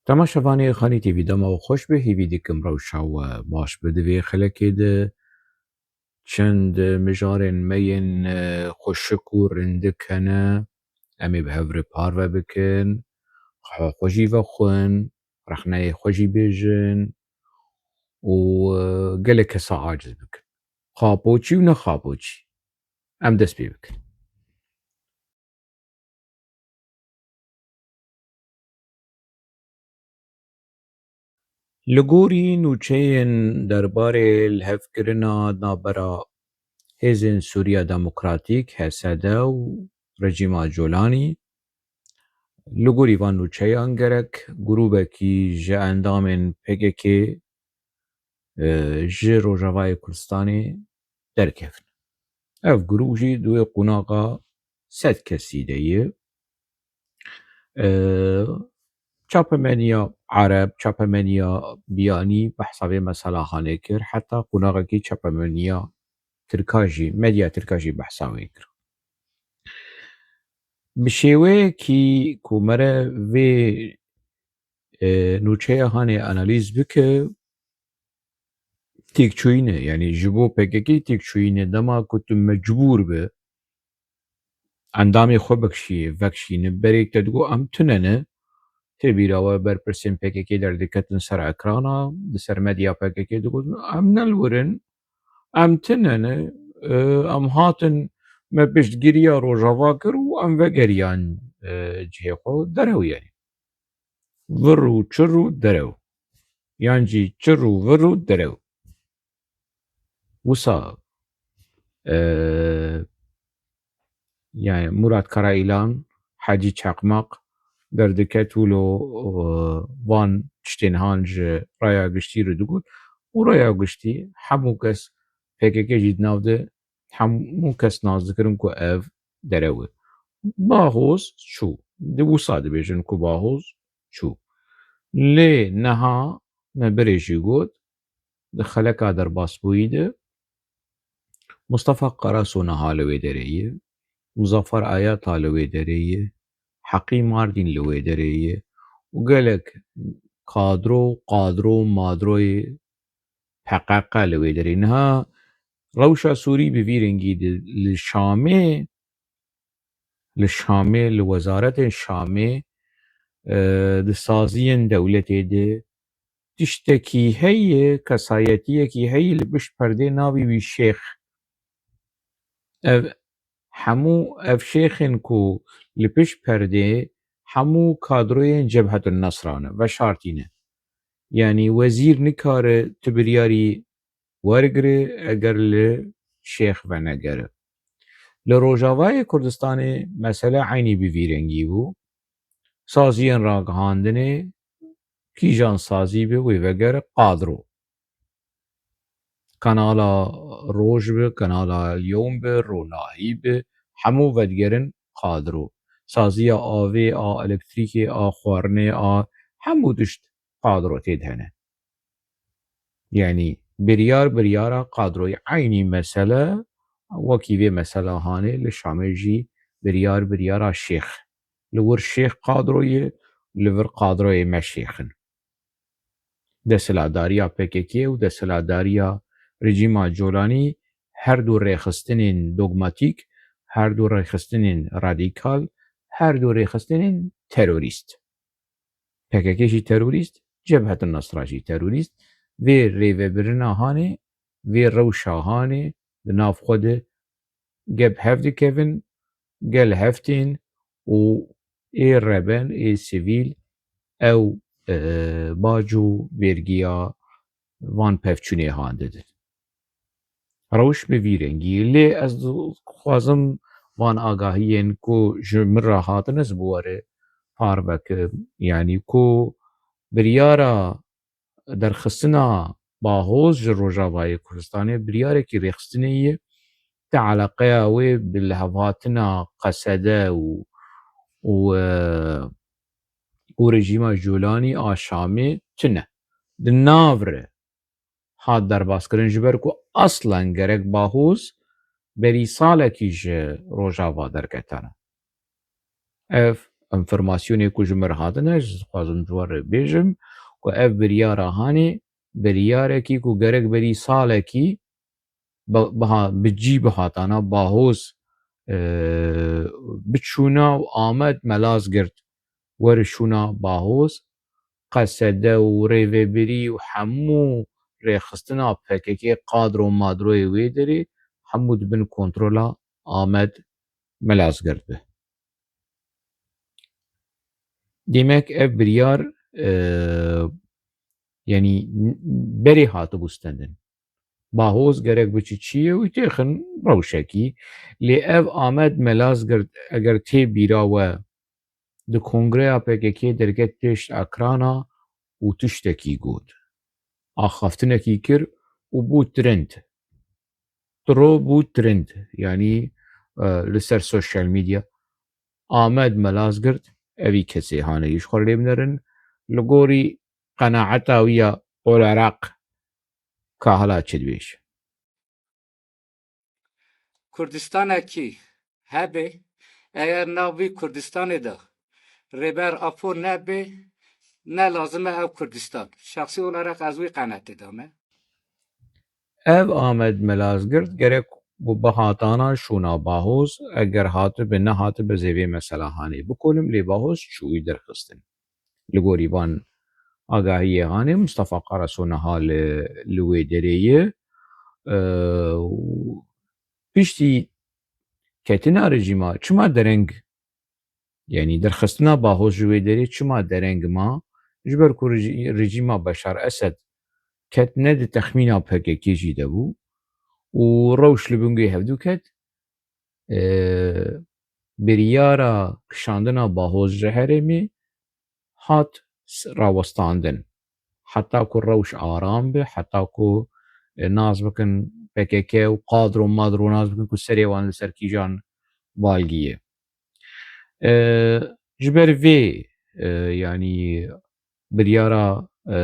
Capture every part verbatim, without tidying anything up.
Temaşevanê Xanî T V, dema we xweş be, hêvî dikim rewşa we baş be. Di vê xelekê de çend mijarên me yên, e, xweşik û rindik hene, em ê bi hev re parve bikin, xwe xwe jî vexwin, rexneyê xwe jî bêjin û, e, gelek kesa aciz bikin. Xapoçî û ne xapoçî. Em dest pê bikin. Li gorî nûçeyên derbarê lihevkirina navbera Hêzên Sûriya Demokratîk, H S D, û rejîma Colanî, li gorî van nûçeyan gerek grûbekî ji endamên P K K, e, ji Rojavayê Kurdistanê derkevin. Ev grûp jî di wê qonaxa sed kesî de ye. E, çapemeniya Ereb, çapemeniya Biyanî behsa vê mesela hanê kir, heta qonaxekî çapemeniya Tirka jî, medya Tirka jî behsa wê kir. Bi şêweyekî ku mere vê, e, nûçeya hanê analîz bike, têkçûyî ne. Yanî ji bo P K K têkçûyî ne. Dema ku tu mecbûr be endamê xwe bikişî, vekişîne, berê te digot em tune ne. Tê bîra we berpirsên P K K derdiketin ser ekrana, li ser medya P K K digotin, em ne li wir in, em tune ne, e, em hatin, me piştgiriya Rojava kir û em vegeriyan, e, cihê xwe, derew yanî. Vir û çir û derew. Yan jî çir û vir û derew. Wisa, e, yani Murat Karayilan, Hacî Çakmak derdiket wilo, e, van tiştên han ji raya giştî re digot û raya giştî hemû kes P K K jî di nav de hemû kes nas dikirin ku ev derew e. Bahoz çû. Di wisa dibêjin ku Bahoz çû. Lê niha me berê jî got, di xeleka derbasbûyî de Mustafa Karaso niha li wê derê ye, Muzaffer Ayata li wê derê ye, Heqî Mardîn li wê derê ye û gelek kadro, qadro, madroyê P K K li wê derê. Niha rewşa Sûrî bi vî rengî di, li Şamê, li Şamê, li wezaretên Şamê, e, di saziyên dewletê de tiştekî heye, kesayetiyekî heye li pişt perdê navê wî Şêx. Ev hemû, ev şêxên ku li pişt perdê hemû kadroyên Cebhetun Nesra ne, veşartî ne. Yanî wezîr nikare tu biryarî wergire eger li şêx venegere. Li Rojavayê Kurdistanê mesele eynî bi vî rengî bû. Saziyên ragihandinê, kîjan sazî be wê vegere qadro. Kanala Roj be, Kanala Yewm be, Ronahî be, hemû vedigerin qadro. Saziya avê, a elektrîkê, a xwarinê, a hemû tişt qadro tê de hene. Yanî biryar biryara qadroyê. Eynî mesele, wekî vê mesela hanê li Şamê jî biryar biryara şêx. Li wir şêx qadroyê, li vir qadroyê me şêx in. Desthilatdariya P K K û desthilatdariya rejîma Colanî her du rêxistinên dogmatîk, her du rêxistinên radîkal, her du rêxistinên terorîst. P K K jî terorîst, Cebhetun Nesra jî terorîst. Vê rêvebirina hanê, vê rewşa hanê di nav xwe de gel hev dikevin, gel hev tên û ê reben, ê sivîl ew, e, bac û vergiya van pevçûnê han didin. Rewş bi vî rengî. Lê ez dixwazim van agahiyên ku ji min re hatin ez bi we re parve kim. Yanî ku biryara derxistina Bahoz ji Rojavayê Kurdistanê biryarekî rêxistinê ye. Te eleqeya wê bi lihevhatina Qesede û, û, e, û rejîma Colanî a Şamê tune. Di nav re hat derbaskirin, ji ber ku aslen gerek Bahoz berî salekî ji Rojava derketana. Ev enfirmasyonê ku ji min re hatine, ez dixwazim ji we re bêjim ku ev biryara hanê biryarekî ku gerek berî salekî bi, biha, bi cî bihatana Bahoz, e, biçûna û Amed Melazgirt were şûna Bahoz, qesede û rêvebirî û hemû rêxistina P K K, qadro madroyê wê derê, hemû di bin kontrola Amed Melazgirt be. Demek ev biryar, e, yanî n-, berê hatibû stendin. Bahoz gerek biçi çiyê û têxin rewşekî. Lê ev Amed Melazgirt eger tê bîra we di kongreya P K K derket pêş ekrana û tiştekî got. Axaftinekî kir û bû trend. Tiro bû trend. Yanî, e, li ser sosyal medya Amed Melazgirt, evî kesê hanê ji xwe lê binerin. Li gorî qenaeta wî ya Oleraq ka hala çi dibêje? Kurdistanekî hebe, eger nav vî Kurdistanê de Rêber Apo nebe, ne lazim e ev Kurdistan. Şexsî olarak ez wî qenaetê de me. Ev Amed Melazgirt gerek ku bihatana şûna Bahoz, eger hatibe nehatibe zêvê mesela hanê bikolim, lê Bahoz çûyî derxistin. Li gorî van agahiyê hanê Mustafa Karaso niha li, li wê derê ye. E, û piştî ketina rejîma çima dereng, yanî derxistina Bahoz ji wê derê çima dereng ma? Ji ber ku rejî-, rejîma Beşar Esed ket ne di texmîna P K K jî de bû û rewş li bin guhê hevdû ket. E, biryara kişandina Bahoz ji herêmê hat s-, rawestandin. Heta ku rewş aram be, heta ku, e, nas bikin P K K û qadro madro nas bikin ku serê wan li ser kîjan balgî ye. E, ji ber vê, e, yanî biryara, e,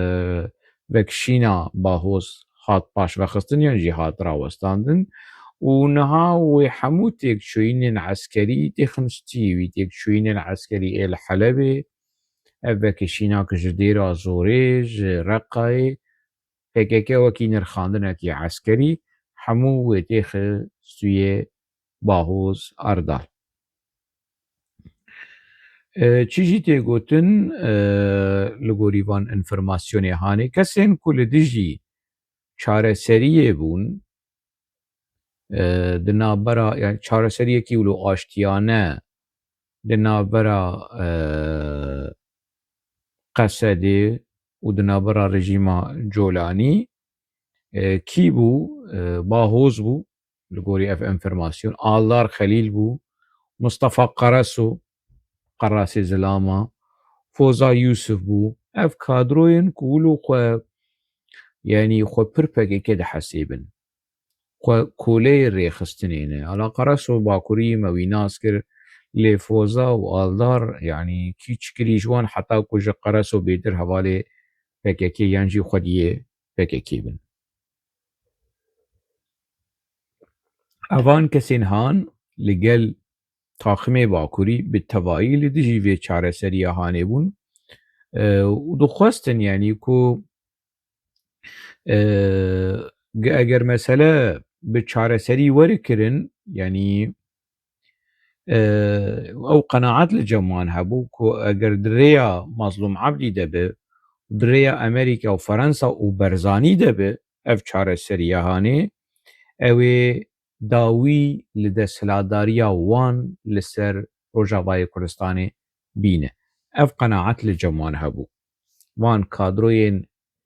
vekişîna Bahoz hat paşvexistin yan jî hat rawestandin û niha wê hemû têkçûyînên eskerî têxin stûyê wî, têkçûyînên eskerî ê li Helebê, ev vekişîna ku ji Dêra Zorê, ji Reqayê, P K K wekî nirxandinekî eskerî, hemû wê têxe stûyê Bahoz Erdal. E, çi jî tê gotin, e, li gorî van enfirmasyonê hanê, kesên ku li dijî çareseriyê bûn, e, di navbera, yani çareseriyekî wilo aştiyane di navbera, e, Qesedê û di navbera rejîma Colanî, e, kî bû? E, Bahoz bû, li gorî ev enfirmasyon. Aldar Xelîl bû, Mustafa Qaraso, Qerasê Zilama, Foza Yusuf bû. Ev kadroyên ku wilo xwe, yanî xwe pir P K K dihesêbin. Xwe koleyê rêxistinê ne. Ala Qaraso Bakurî me wî nas kir, lê Foza û Aldar, yanî kî çikirî ji wan heta ku ji Qaraso bêtir hevalê P K K yan jî xwediyê P K K bin. Evan kesên han li gel taximê Bakurî bi tevayî li dijî vê çareseriya hanê bûn, e, û dixwestin, yanî ku, e, ge-, eger mesele bi çareserî were kirin, yanî, e, ew qenaet li cem wan hebû ku eger di rêya Mazlûm Ebdî de be, di rêya Amerîka û Ferensa û Berzanî de be, ev çareseriya hanê, ew ê dawî li desthilatdariya wan li ser Rojavayê Kurdistanê bîne. Ev qenaet li cem wan hebû. Van kadroyên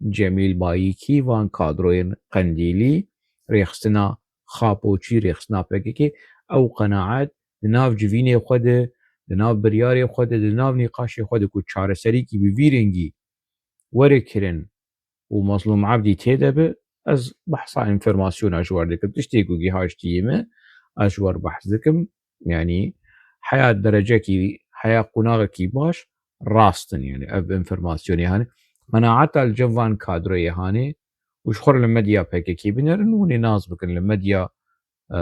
Cemîl Bayîkî, van kadroyên Qendîlî, rêxistina Xapoçî, rêxistina P K K, ew qenaet di nav civînê xwe de, di nav biryarê xwe de, di nav nîqaşê xwe de ku çareserîkî bi vî rengî were kirin û Mazlûm Ebdî tê de be, ez behsa enfirmasyona ji we re dikim. Tiştê ku gihaştiye me, ez ji we re behs dikim. Yanî heya derecekî, heya qonaxekî baş, rast in. Yanî ev enfirmasyonê, hani, qenaeta li cem van kadroyê hanê û ji xwe re li medya P K K binerin û hûn ê nas bikin li medya e,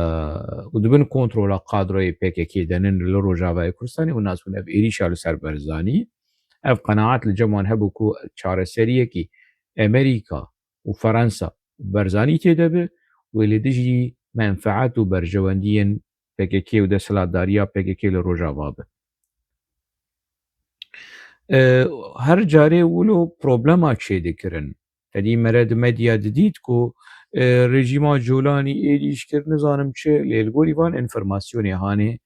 û di bin kontrola kadroyê P K K de nin li Rojavayê Kurdistanê û nas bûn ev êrîşa li ser Barzanî. Ev qenaet li cem wan hebû ku çareseriyekî Amerîka û Fransa û Barzanî tê de be û li dijî menfaet û berjewendiyên P K K û desthilatdariya P K K li Rojava be. E, her carê wilo problema çêdikirin. Tedî mere di medya didît ku, e, rejîma Colanî êrîş kir, nizanim çi, lê li gorî van înformasyonê hanê,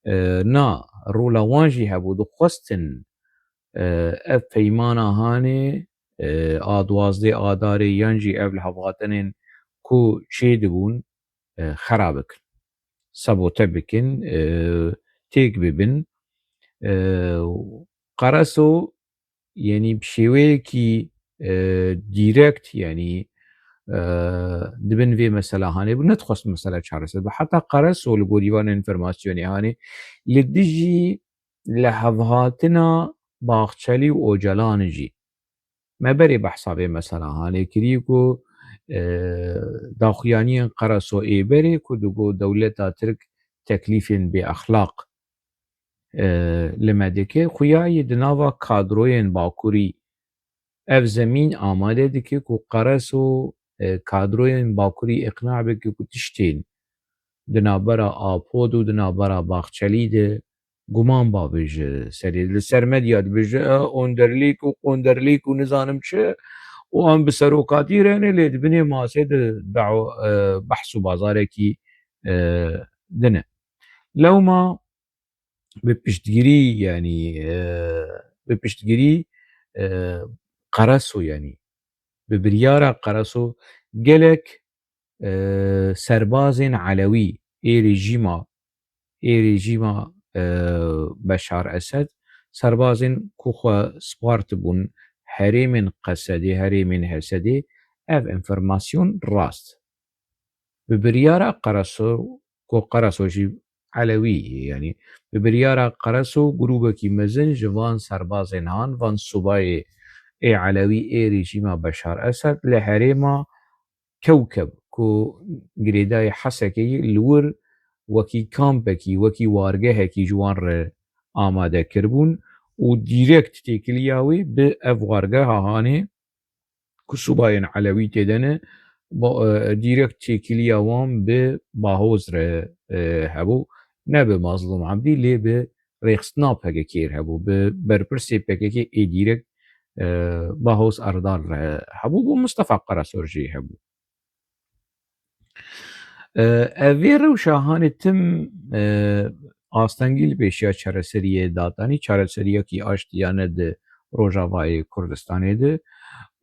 e, na, rola wan jî hebû, dixwestin, e, ev peymana hanê, e, a duwazdeh Adarê yan jî ev lihevhatinên ku çêdibûn, e, xera bikin, sabote bikin, e, têk bibin. E, Qereso, yanî bi şêweyekî, e, direkt, yanî, e, di bin vê mesela hanê bû, nedixwest mesela çareser be. Heta Qereso li gorî van înformasyonê hanê li dijî lihevhatina Baxçelî û Ocalan jî. Me berê behsa vê mesela hanê kirî ku, e, daxuyaniyên Qereso ê berê ku digo dewleta Tirk teklîfên bêexlaq, e, li me dike. Xuya yê di nava kadroyên Bakurî ev zemîn amade dike ku Qereso, e, kadroyên Bakurî îqna bike ku tiştên di navbera Apod û di navbera Baxçelî de guman bavêje serê. Li ser medya dibêje, e, onderlîk û qonderlîk û nizanim çi û em bi serokatî re ne, lê di binê masê de daw-, e, behs û bazarekî, e, din e. Lewma bi piştgirî, yanî, e, bi piştgirî, e, Qereso, yanî bi biryara Qereso gelek, e, serbazên Elewî ê rejîma, ê rejîma, e, Beşar Esed, serbazên ku xwe spartibûn herêmên Qesedê, herêmên Hesedê, ev înformasyon rast. Bi biryara Qereso, ku Qereso jî Elewî ye, yanî bi biryara Qereso grûbekî mezin ji van serbazên han, van subayê ê Elewî ê rejîma Beşar Esed li herêma Kewkeb ku girêdayî Hesekê ye, li wir wekî kampekî, wekî wargehekî ji wan re amade kiribûn û dîrekt têkiliya wê bi ev wargeha hanê ku subayên Elewî tê de ne, ba-, e, dîrekt têkiliya wan bi Bahoz re, e, hebû, ne bi Mazlûm Ebdî, lê bi rêxistina P K K re hebû, bi berpirsê P K K ê dîrekt, e, Bahoz Erdal re hebû, bi Mustafa Qerasor jî hebû. E, ev vê rewşa hanê tim, e, astengî li pêşiya çareseriyê datanî, çareseriyekî aştiyane di Rojavayê Kurdistanê de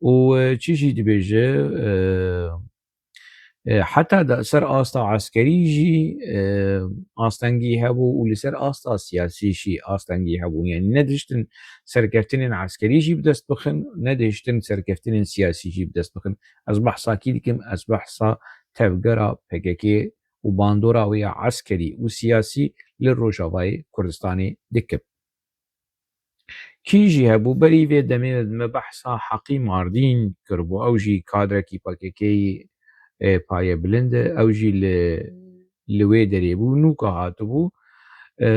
û, e, çi jî dibêje, e, e, heta da ser asta eskerî jî, e, astengî hebû û li ser asta siyasî jî astengî hebû. Yanî ne dihiştin serkeftinên eskerî jî bi dest bixin, ne dihiştin serkeftinên siyasî jî bi dest bixin. Ez behsa kî dikim? Ez behsa tevgera P K K û bandora wê ya eskerî û siyasî li Rojavayê Kurdistanê dikim. Kî jî hebû? Berî vê demê me behsa Heqî Mardîn kiribû. Ew jî kadrekî P K K yê, e, paye bilind e. Ew jî li, li wê derê bû, nûka hatibû. E,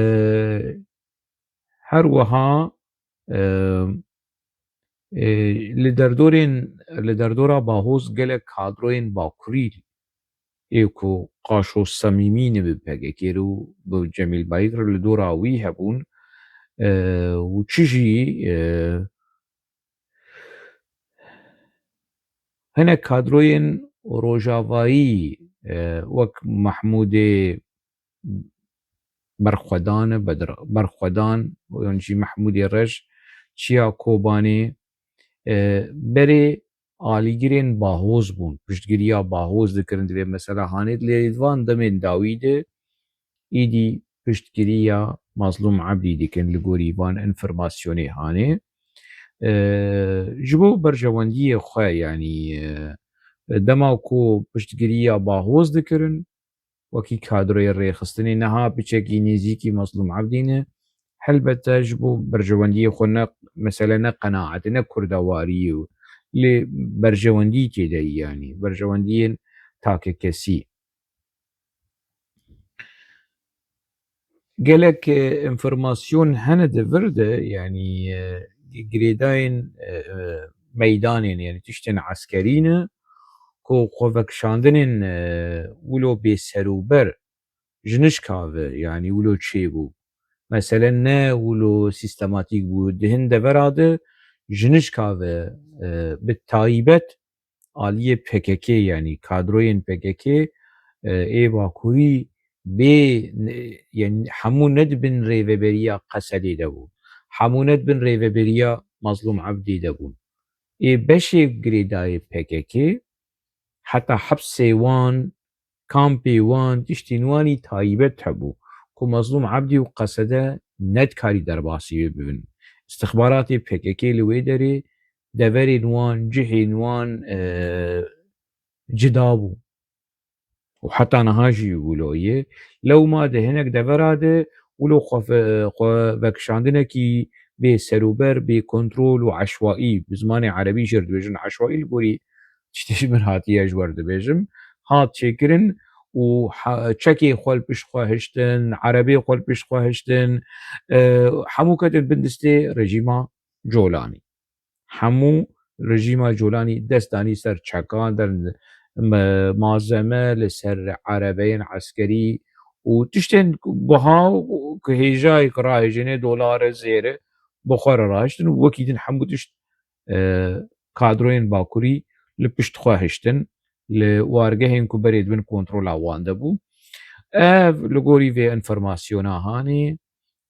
Her wiha, e, e, li derdorên, li derdora Bahoz gelek kadroyên Bakurî ê ku qaşo semîmî ne bi P K K re û bi Cemîl Bayik re li dora wî hebûn, e, û çi jî, e, hinek kadroyên rojavayî, e, wek Mehmûdê Berxwedan, Bedr-, Berxwedan, yan jî Mehmûdê Reş, Çiya Kobanê, e, berê alîgirên Bahoz bûn, piştgiriya Bahoz dikirin di vê mesela hanê, lê di van demên dawî de îdî piştgiriya Mazlûm Ebdî dikin li gorî van înformasyonê hanê. E, ji bo berjewendiyê xwe, yanî, e, dema ku piştgiriya Bahoz dikirin, wekî kadroyê rêxistinê, niha piçekî nêzîkî Mazlûm Ebdî ne. Helbete ji bo berjewendiyê xwe ne, mesele ne qenaetê, ne kurdewariyê û lê berjewendî tê de, yanî berjewendiyên takekesî. Gelek, e, enformasyon hene di vir de, yanî, e, girêdayên, e, e, meydanên, yanî tiştên eskerî ne, ku xwevekişandinên, e, wilo bêserûber ji nişka ve, yanî wilo çêbû. Mesele ne wilo sîstematîk bû. Di hin devera de ji nişka ve, e, bi taybet aliyê P K K, yanî kadroyên P K K, e, ê Bakurî bê, ne, yanî hemû ne di bin rêveberiya Qesedê de bû. Hemû ne di bin rêveberiya Mazlûm Ebdî de bûn. Ê beşê girêdayê P K K heta hepsê wan, kampê wan, tiştên wanî taybet hebû ku Mazlûm Ebdî û Qesede nedikarî derbasî wê bibin. Îstixbaratê P K K li wê derê deverên wan, cihên wan, e, cida bû. Û heta niha jî wilo ye. Lewma di hinek devera de wilo xwe ve-, xwe vekişandinekî bê serûber, bê kontrol û eşwaî, bi zimanê erebî jî dibêjin eşwaî, li gorî tiştê ji min hatiye ji we re dibêjim, hat çêkirin û ha-, çekê xwe li pişt xwe hiştin, erebê xwe li pişt xwe hiştin, e, hemû ketin bin distê rejîma Colanî. Hemû rejîma Colanî dest danî ser çekan, der me-, malzeme li ser erebeyên eskerî û tiştên buha ku hêjayê ku rahêjêne dolar e, zêr e, bi xwe re rahiştin û wekî din hemû tişt, e, kadroyên Bakurî li pişt xwe hiştin, li wargehên ku berê di bin kontrola wan de bû. Ev li gorî vê enformasyona hanê,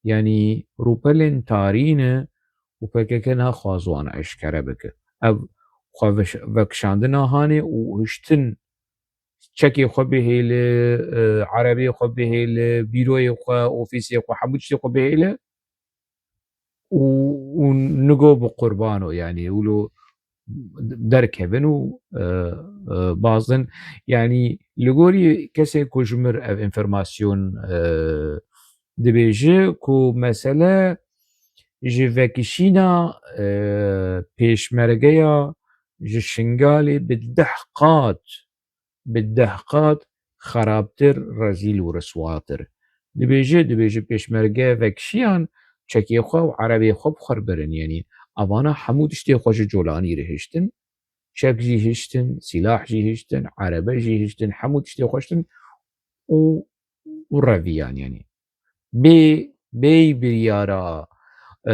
yanî rûpelên tarî ne û P K K naxwaz wan eşkere bike. Ev xwe veş-, vekişandina hanê û hiştin çekê xwe bihêle, e, erebê xwe bihêle, bîroyê xwe, ofîsê xwe, hemû tiştê xwe bihêle û, û nigo bi qurbano, yanî wilo derkevin û, e, e, bazin. Yanî li gorî kesê ku ji mir ev enformasyon, e, dibêje ku mesele ji vekişîna, e, pêşmergeya ji Şingalê bi deh qat, bi deh qat xerabtir, rezîl û riswatir. Dibêje, dibêje pêşmerge vekişiyan çekê xwe û erebê xwe bi xwe re birin. Yanî evana hemû tiştê xwe ji Colanî re hiştin. Çek jî hiştin, sîlah jî hiştin, erebe jî hiştin, hemû tiştê xwe hiştin û, û reviyan, yanî. Bê, bê biryara, e,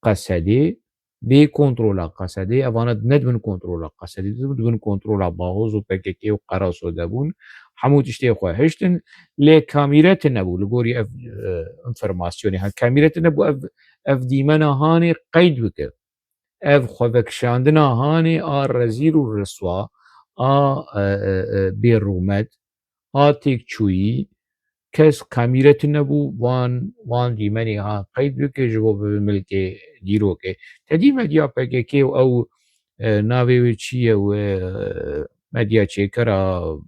Qesedê, bê kontrola Qesedê, evana ne di bin kontrola Qesedê de bûn, di bin kontrola Bahoz û P K K û Qeraso de bûn. Hemû tiştê xwe hiştin, lê kamîre tune bû, li gorî ev, e, enformasyonê, ha, kamîre tune bû, ev, ev dîmena hanê qeyd bike. Ev xwevekişandina hanê a rezîl û riswa, a, e, e, e, bêrûmet, a têkçûyî, kes kamîre tune bû van, van dîmenê han qeyd bike ji bo bibe milkê dîrokê. Tedî medya P K K û ew, e, navê wê çi ye wê, e, medya çêkera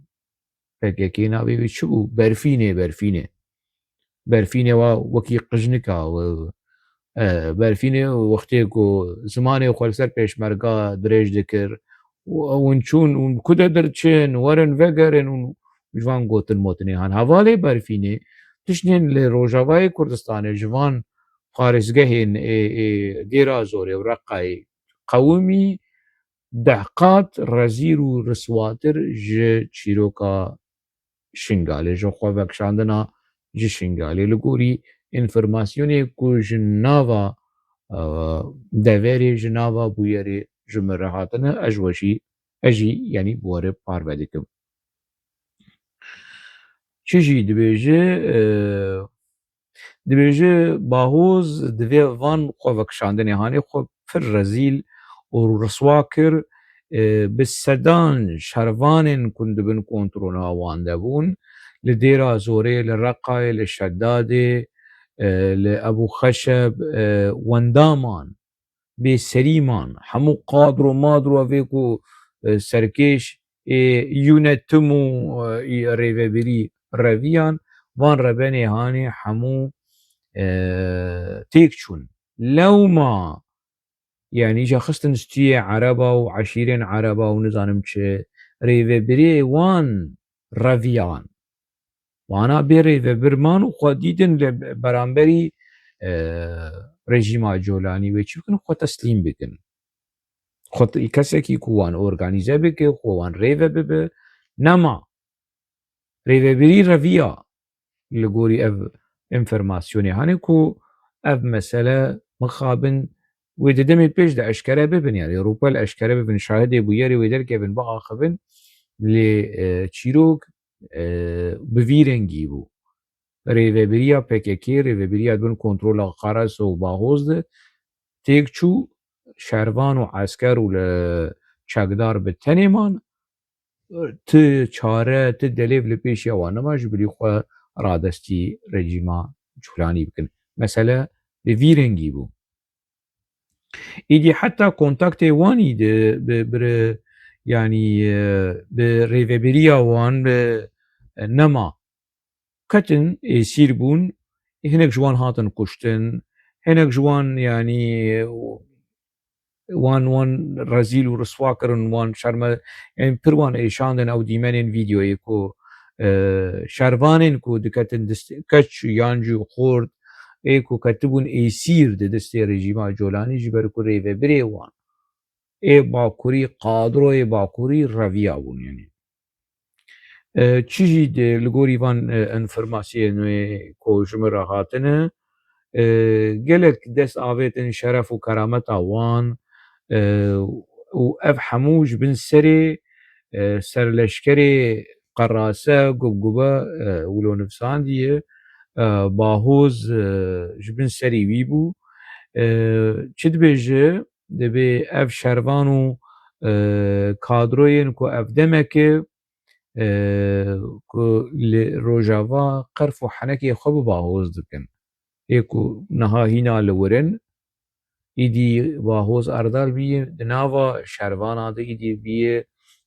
P K K navê wî çi bû? Berfînê, Berfînê. Berfînê wa wekî qijnika, e, Berfînê wextê ku zimanê xwe li ser pêşmerga dirêj dikir û ew hûn çûn, hûn ku de derçin, werin vegerin, hûn ji van gotin motinê han. Hevalê Berfînê tiştên li Rojavayê Kurdistanê ji van parêzgehên ê, ê Dêra Zorê û Reqayê qewimî deh qat rezîl û riswatir ji çîroka Şingalê, ji xwe vekişandina ji Şingalê. Li gorî enformasyonê ku ji nava, e, deverê, ji nava bûyerê ji min re hatine, ez ji we jî, ez jî, yanî bi we re parve dikim. Çi jî dibêje, e, Dibêje, Bahoz divê van xwevekişandinê hanê xwe pir rezîl û riswa kir, e, bi sedan şervanên ku di bin kontrola wan de bûn, li Dêra Zorê, li Reqayê, li Şedadê, e, li Ebû Xeşeb, e, wendaman, bêserî man. Hemû qadro madro vê ku, e, serkêş ê yûnetim û, e, ê rêvebirî reviyan, van rebenê hanê hemû, e, têk çûn. Lewma, yanî îca xistin stûyê ereba û eşîrên ereba û nizanim çi, rêvebirê wan reviyan. Wana bê rêvebir man û xwe dîtin li beramberî, e, rejîma Colanî wê çi bikin, xwe teslîm bikin. Xwe t-, kesekî ku wan organîze bike, ku wan rêve bibe, nema. Rêvebirî reviya li gorî ev înformasyonê. Hanê ku ev mesele mixabin wê di demê pêş de eşkere bibin, yani rûpel eşkere bibin, şahidê bûyerê wê derkevin, biaxivin, lê, e, çîrok, e, bi vî rengî bû. Rêvebiriya P K K, rêvebiriya di bin kontrola Qaraso û Bahoz de têk çû, şervan û esker û li çekdar bi tenê man, ti çare, ti delêv li pêşiya wan nema, ji bilî xwe radestî rejîma Cûlanî bikin. Mesele bi vî rengî bû. Îdî heta kontaktê wan î di bi, bi, yanî, e, bi rêvebiriya wan bi, e, nema. Ketin êsîr bûn, hinek ji wan hatin kuştin, hinek ji wan, yanî, wan, wan rezîl û riswa kirin, wan şerme, yanî pir wan êşandin ew dîmenên vîdeoyê ku, e, şervanên ku diketin dist keç yan jî xort, ê ku ketibûn êsîr di destê rejîma Colanî, ji ber ku rêvebirê wan ê Bakurî, kadroyê Bakurî reviya bûn, yanî. E, çi jî di, li gorî van, e, înformasyeyên wê ku ji min re hatine, e, gelek dest avêtin şeref û kerameta wan, e, û ev hemû ji bin serê, e, serleşkerê Qerase, Gubgube, e, wilo nivsandiye, e, Bahoz, e, ji bin serî wî bû. E, çi dibêje, dibê ev şervan û, e, kadroyên ku ev demeke, e, ku li Rojava qerf û henekê xwe bi Bahoz dikin. Ê ku niha hîna li wir in, îdî Bahoz Erdal bîye di nava şervana de, îdî bîye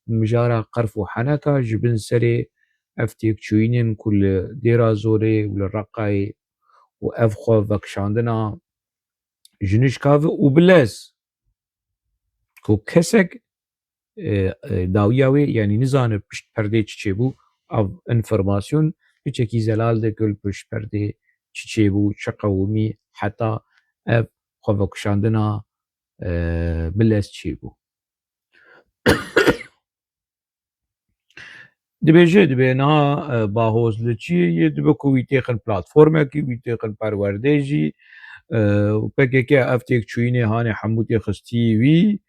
mijara qerf û heneka ji bin serê ev têkçûyînên ku li Dêra Zorê û li Reqayê û ev xwe vekişandina ji nişka ve û bilez ku kesek, e, e, dawiya wê, yanî nizane pişt perdê çi çêbû, ev înformasyon piçekî zelal dike li pişt perdê çi çêbû, çi qewimî heta ev xwevekişandina, e, bilez çêbû. Dibêje, dibê niha, e, Bahoz li çi ye? Dibe ku wî têxin platformekî, wî têxin perwerdê jî, e, û P K K ev têkçûyînê hanê hemû tê xistî wî,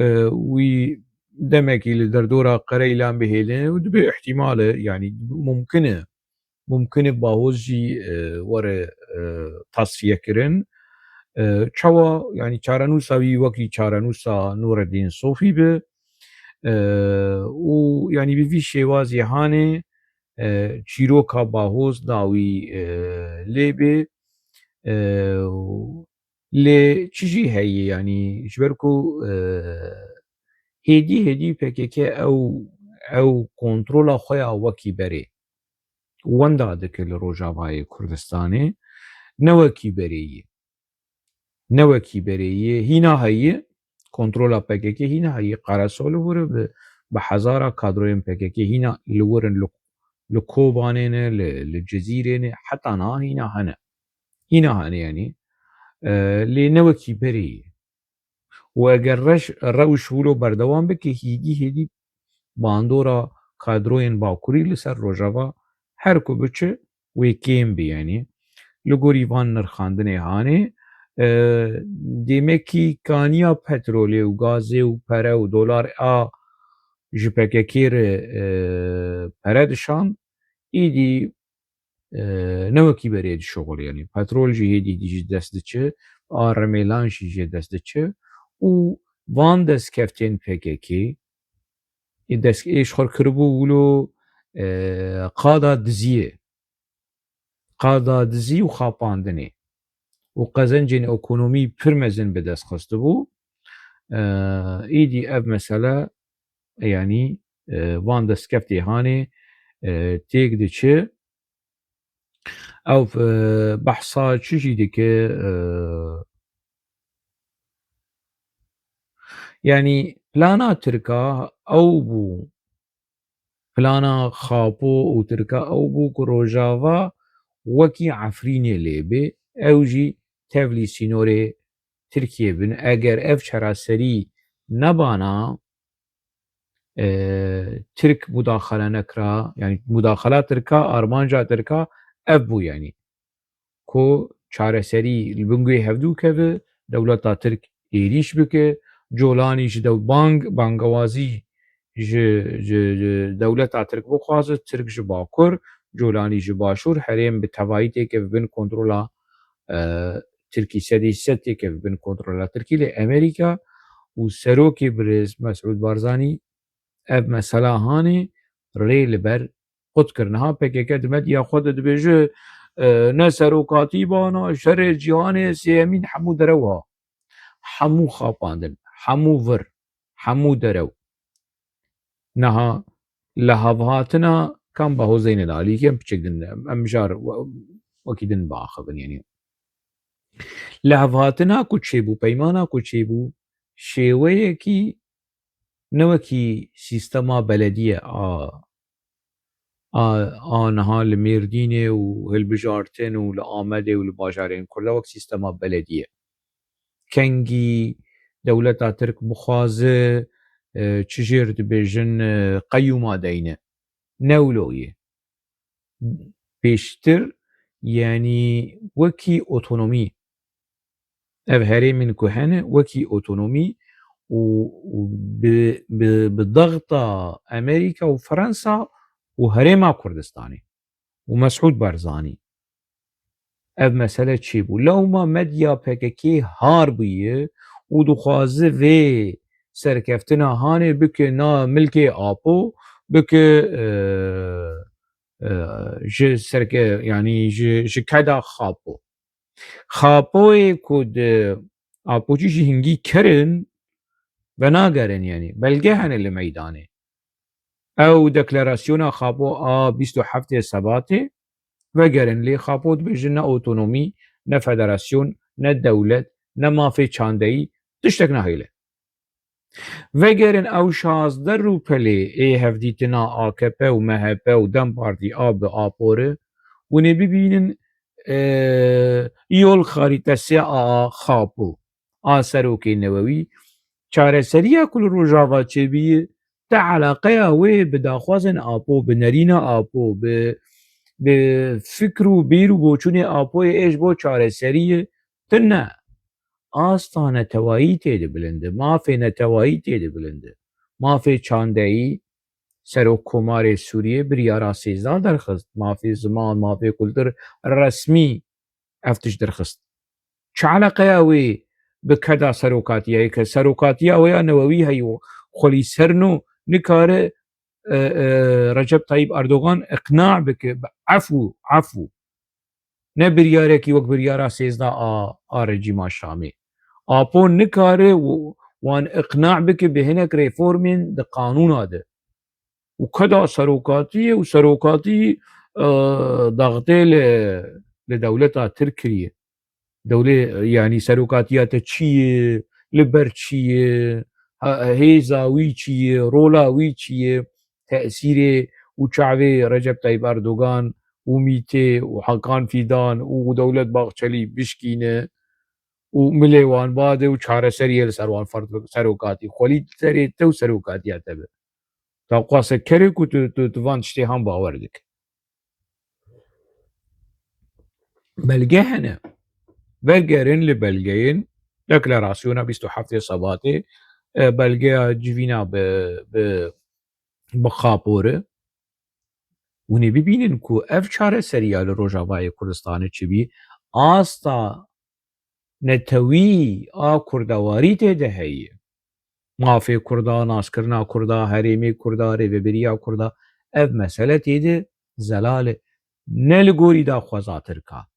e, wî demekî li derdora Qereylan bihêlin û dibe îhtîmal e, yanî mumkin e. Mumkin e Bahoz jî, e, were, e, tasfiye kirin. E, çawa, yanî çarenûsa wî wekî çarenûsa Nûreddîn Sofî be, e, û yanî bi vî şêwazî hanê, e, çîroka Bahoz dawî, e, lê bê, e, û lê çi jî heye, yanî ji ber ku, e, hêdî hêdî P K K ew, ew kontrola xwe ya wekî berê wenda dike li Rojavayê Kurdistanê, ne wekî berê yê. Ne wekî berê yê. Hîna heye, kontrola P K K hîna heye. Qereso li wir e, bi, bi hezara kadroyên P K K hîna li wir in, li, li Kobanê ne, li, li Cizîrê ne, heta niha hîna hene. Hîna hene, yanî. E, lê ne wekî berê yê. Û eger reş-, rewş wilo berdewam bike, hêdî hêdî bandora kadroyên Bakurî li ser Rojava her ku biçe, wê kêm be, yanî. Li gorî van nirxandinê hanê, e, demekî kaniya petrolê û gazê û pere û dolar a ji P K K re, e, pere dişand, îdî, e, ne wekî berê dişuxulî, yanî petrol jî hêdî hêdî ji dest diçe, a remêlan jî jê dest diçe û van destkeftên P K K, ê dest, ê ji xwe kiribû wilo, e, qada diziyê, qada dizî û xapandinê û qezencên ekonomî pir mezin bi dest xistibû. E, îdî ev mesele, yanî, e, van destkeftê hanê, e, têk diçe. Ew, e, behsa çi jî dike, e, yanî plana Tirka ew bû, plana Xapo û Tirka ew bû ku Rojava wekî Efrînê lê bê, ew jî tevlî sînorê Tirkiyê bin. Eger ev çareserî nebana, e, Tirk mudaxele nekira, yanî mudaxela Tirka, armanca Tirka ev bû, yanî ku çareserî li bin guhê hevdû keve, dewleta Tirk êrîş bike, Colanî ji dew bang, bangewazî ji, ji, ji dewleta Tirk bixwaze, Tirk ji Bakur, Colanî ji Başûr, herêm bi tevayî têkeve bin kontrola, e, Tirkî, sedî sed têkeve bin kontrola Tirkî, lê Amerîka û serokê birêz Mesûd Barzanî ev mesela hanê rê li ber qut kir. Niha P K K di medya xwe de dibêje, e, ne serokatî bana, şerê cîhanê sêyemîn hemû derew ha. Hemû xapandin, hemû vir, hemû derew. Niha li hevhatina kam Baho Zeynel Alî, em piçek din, em mijar we-, wekî din biaxivin, yanî. Li hevhatina ku çêbû, peymana ku çêbû, şêweyekî ne wekî sîstema belediye a, a, a niha li Mêrdînê û hilbijartin û li Amedê û li bajarên Kurda wek sîstema belediye. Kengî dewleta Tirk bixwaze, e, çi jêr dibêjin, e, qeyûma deyne. Ne wilo ye. Pêştir, yanî wekî otonomî. Ev herêmên ku hene, wekî otonomî û, û bi, bi, bi dexta Amerîka û Fransa û Herêma Kurdistanê û Mesûd Barzanî. Ev mesele çêbû. Lewma medya P K K har bûye û dixwaze vê serkeftina hanê bike na milkê Apo, bike, e, e, ji serke-, yanî ji, ji keda Xapo. Xapoyê ku di Apoçî jî hingî ker in, venagerin, yanî belge hene li meydanê. Ew deklarasyona Xapo a bîst û heftê Sebatê, vegerin lê Xapo dibêjin ne otonomî, ne federasyon, ne dewlet, ne mafê çandeyî, tiştek nahêle. Vegerin ew şazdeh rûpelê ê hevdîtina A K P û M H P û DEM Partî a bi Apo re, hûn ê bibînin, e, yol xarîtesê a Xapo, a serokê newewî, çareseriya ku li Rojava çêbûye, te eleqeya wê bi daxwazên Apo, bi nerîna Apo, bi, bi fikr û bîr û boçûnê Apoyê ê ji bo çareseriyê tune. Asta netewayî tê dibilinde, mafê netewayî tê dibilinde. Mafê çandeyî, serok komarê Sûriyê biryara sêzdeh derxist. Mafê ziman, mafê kultur resmî ev tişt derxist. Çi eleqeya wê bi keda serokatiyê heye? Serokatiya wê ya newewî heye û xwelî ser no nikare, e, e, Recep Tayyip Erdogan iqna bike bi efû, efû. Ne biryarekî wek biryara sêzdeh a, a rejîma Şamê. Apo nikare w-, wan iqna bike bi hinek reformên di qanûna de. Û keda serokatiyê û serokatî, e, daxtê li, li dewleta Tirk kiriye. Dewlê, yanî serokatiya te çi ye, li ber çi ye, ha, hêza wî çi ye, rola wî çi ye, tesîrê û çavê Recep Tayyip Erdogan û MÎT'ê û Hakan Fidan û Dewlet Bahçelî bişkîne û milê wan bade û çareseriyê li ser wan ferz bike. Serokatî xwelî serê te û serokatiya te be. Ta qase kerê ku tu, tu, tu van tiştê han bawer dike. Belge hene. Vegerin li belgeyên deklarasyona bîst û heftê Sebatê, e, belgeya civîna bi, bi, bi Xapo re. Hûn ê bibînin ku ev çareseriya li Rojavayê Kurdistanê çi bî, asta netewî a kurdewarî tê de heye. Mafê kurda, naskirina kurda, herêmê kurda, rêveberiya kurda, ev mesele tê de zelal e. Ne li gorî daxwaza Tirka,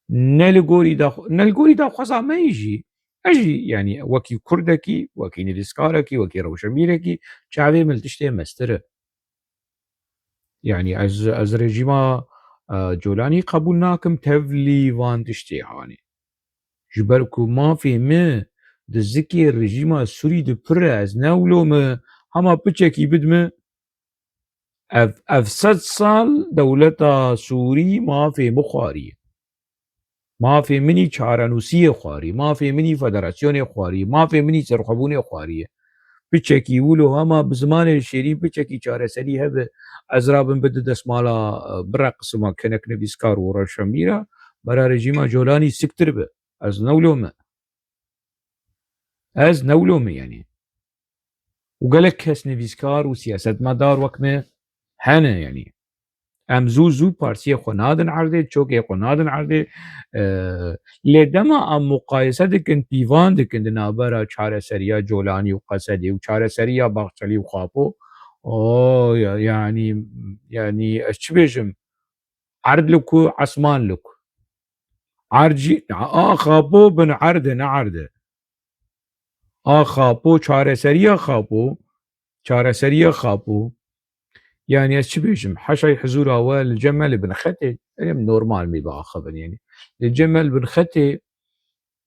ne li gorî dax-, ne li gorî daxwaza me yî jî. Ez jî, yanî, wekî kurdekî, wekî nivîskarekî, wekî rewşenbîrekî, çavê min li tiştê mestir e. Yanî ez, ez rejîma, e, Colanî qebûl nakim, tevlî van tiştê hanê. Ji ber ku mafê min di zikê rejîma Sûrî de pir e, ez ne wilo min hema piçekî bidme, Ev, ev sed sal dewleta Sûrî mafê min xwariye. Mafê min î çarenûsiyê xwarî, mafê min î federasyonê xwarî, mafê min î serxwebûnê xwariye. Piçekî wilo hema bi zimanê şêrîn piçekî çareserî hebe, ez rabim bi di destmala, e, bireqisima kenek nivîskar û rewşenbîra, bera rejîma Colanî siktir bi. Ez ne wilo me. Ez ne wilo me, yanî. Û gelek kes nivîskar û siyasetmedar wek me hene, yanî. Em zû zû partiyê xwe nadin erdê, çokê xwe nadin erdê. E, lê dema em muqayese dikin, pîvan dikin di navbera çareseriya Colanî û Qesedê û çareseriya Baxçelî û Xapo, o, ya-, yanî, yanî ez çi bêjim? Erd li ku, esman li ku. Erd jî, a Xapo bin erd e, ne erd e. A Xapo, çareseriya Xapo, çareseriya Xapo. Yanî ez çi bêjim? Heşay hizûra we li cem me li bin xetê, em normal mî biaxivin yanî. Li cem me li bin xetê